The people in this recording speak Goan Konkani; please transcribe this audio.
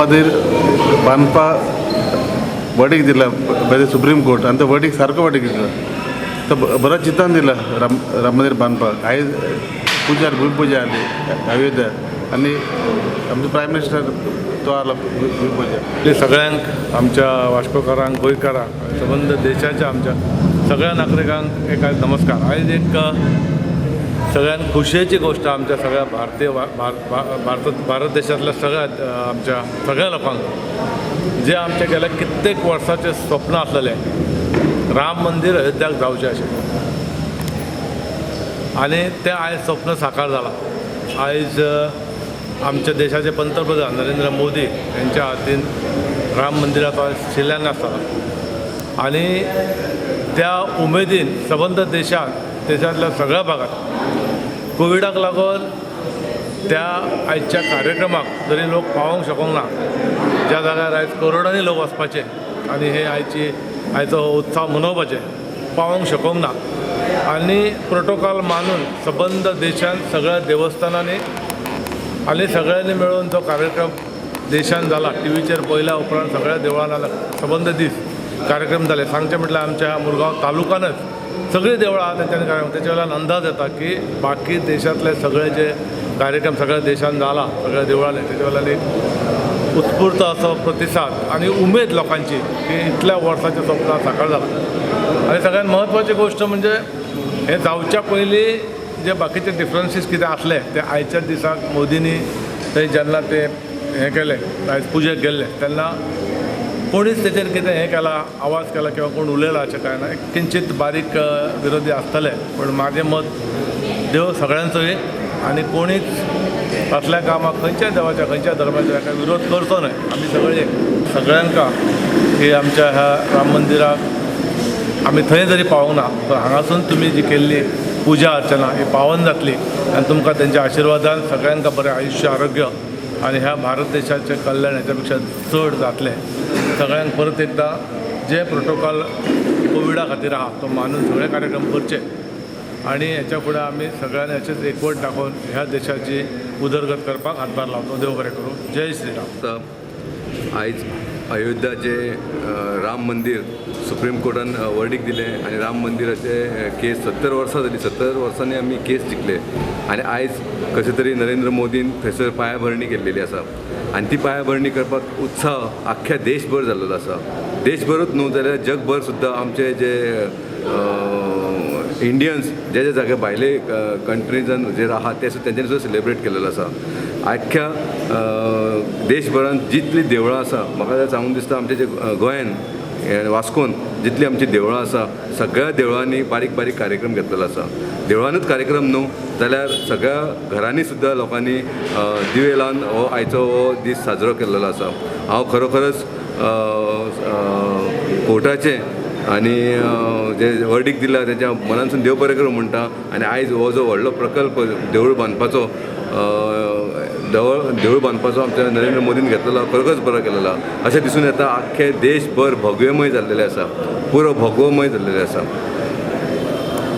मंदीर बांदपा वर्डीक दिला बाय सुप्रीम कोर्ट आनी तो वर्डीक सारको वर्डीक दिला. तो बरो चिंतन दिला राम राम मंदीर बांदपाक. आयज पुजा, भूमिपुजा जाली अयोध्या आनी आमचो प्रायम मिनिस्टर तो आलो भूमिपुजा. सगळ्यांक, आमच्या वास्कोकारांक, गोंयकारांक, संबंद देशाच्या आमच्या सगळ्या नागरिकांक एक आयज नमस्कार. आयज एक सगळ्यांत खोशयेची गोश्ट आमच्या सगळ्या भारतीय भारत भारत देशांतल्या सगळ्या आमच्या सगळ्या लोकांक, जे आमच्या गेल्या कित्येक वर्साचें स्वप्न आसलेलें, राम मंदीर अयोध्याक जावचें अशें, आनी तें आयज स्वप्न साकार जालां. आयज आमच्या देशाचे पंतप्रधान नरेंद्र मोदी यांच्या हातीन राम मंदिराचो आयज शिलान्यास जाला आनी त्या उमेदीन सबंद देशात, देशांतल्या सगळ्या भागात कोविडाक लागून त्या आयच्या कार्यक्रमाक जरी लोक पावोंक शकोंक ना, ज्या जाग्यार आयज करोडांनी लोक वचपाचे आनी हे आयची आयचो हो उत्सव मनोवपाचे, पावोंक शकोंक ना आनी प्रोटोकॉल मानून सबंद देशांत सगळ्या देवस्थानांनी आनी सगळ्यांनी मेळून तो कार्यक्रम देशांत जाला. टिवीचेर पळयल्या उपरांत सगळ्या देवळां सबंद दीस कार्यक्रम जाले. सांगचें म्हटल्यार आमच्या मुरगांव तालुकानच सगळीं देवळां आहा, तेंच्यांनी कार्यक्रम. तेच्या वयल्यान अंदाज येता की बाकी देशांतले सगळे जे कार्यक्रम सगळ्या देशांत जाला, सगळ्या देवळांनी, तेच्या वयल्यान एक उत्स्फूर्त असो प्रतिसाद आनी उमेद लोकांची की इतल्या वर्साचें स्वप्न साकार जालां. आनी सगळ्यात म्हत्वाची गोश्ट म्हणजे हे जावच्या पयलीं जे बाकीचे डिफरन्सीस कितें आसले ते आयच्या दिसाक मोदींनी ते जेन्ना ते हें केलें, आयज पुजेक गेल्ले तेन्ना कोणीच तेचेर कितें हें केला, आवाज केला किंवा कोण उलयला अशें कांय ना. एक किंचीत बारीक विरोधी आसतले, पूण म्हाजें मत देव सगळ्यांचो एक आनी कोणीच असल्या कामाक खंयच्याय देवाच्या, खंयच्याय धर्माच्या हाका विरोध करचो न्हय. आमी सगळे एक. सगळ्यांका की आमच्या ह्या राम मंदिराक आमी थंय जरी पावोंक ना, तर हांगासून तुमी जी केल्ली पुजा अर्चना ही पावन जातली आनी तुमकां तेंच्या आशिर्वादान सगळ्यांका बरें आयुश्य, आरोग्य आनी ह्या भारत देशाचें कल्याण हेच्या पेक्षा चड जातलें. सगळ्यांक परत एकदां, जे प्रोटोकॉल कोविडा खातीर आहा तो मानून सगळे कार्यक्रम करचे आनी हेच्या फुडें आमी सगळ्यांनी अशेंच एकवट दाखोवन ह्या देशाची उदरगत करपाक हातभार लावचो. देव बरें करूं. जय श्रीराम. आतां आयज अयोध्याचे राम मंदीर सुप्रीम कोर्टान वर्डीक दिलें आनी राम मंदिराचे केस 70 वर्सां जाली. 70 वर्सांनी आमी केस जिखले आनी आयज कशें तरी नरेंद्र मोदीन थंयसर पायाभरणी केल्लेली आसा आनी ती पायाभरणी करपाक उत्साह आख्ख्या देशभर जाल्लो आसा. देशभरूच न्हू जाल्यार जगभर सुद्दां आमचे जे इंडियन्स जे जे जागे भायले कंट्रीजान जे आहा ते सुद्दां तेंच्यांनी सुद्दां सेलिब्रेट केलेलो आसा. आख्ख्या देशभरान जितलीं देवळां आसा, म्हाका जाल्यार सांगून दिसता, आमचे जे गोंयान वास्कोन जितलीं आमचीं देवळां आसा, सगळ्या देवळांनी बारीक बारीक कार्यक्रम घेतलेलो आसा. देवळानूच कार्यक्रम न्हू जाल्यार सगळ्या घरांनी सुद्दां लोकांनी दिवे लावन हो आयचो हो दीस साजरो केल्लो आसा. हांव खरोखरच कोर्टाचें आनी जे वर्डीक दिला तेच्या मनानसून देव बरें करूं म्हणटा. आनी आयज हो जो व्हडलो प्रकल्प देवूळ बांदपाचो आमच्या नरेंद्र मोदीन घेतलेलो, खरोखरच बरो केलेलो अशें दिसून येता. आख्खे देशभर भगवेमय जाल्लेलें आसा, पुरो भगवोमय जाल्लेलें आसा.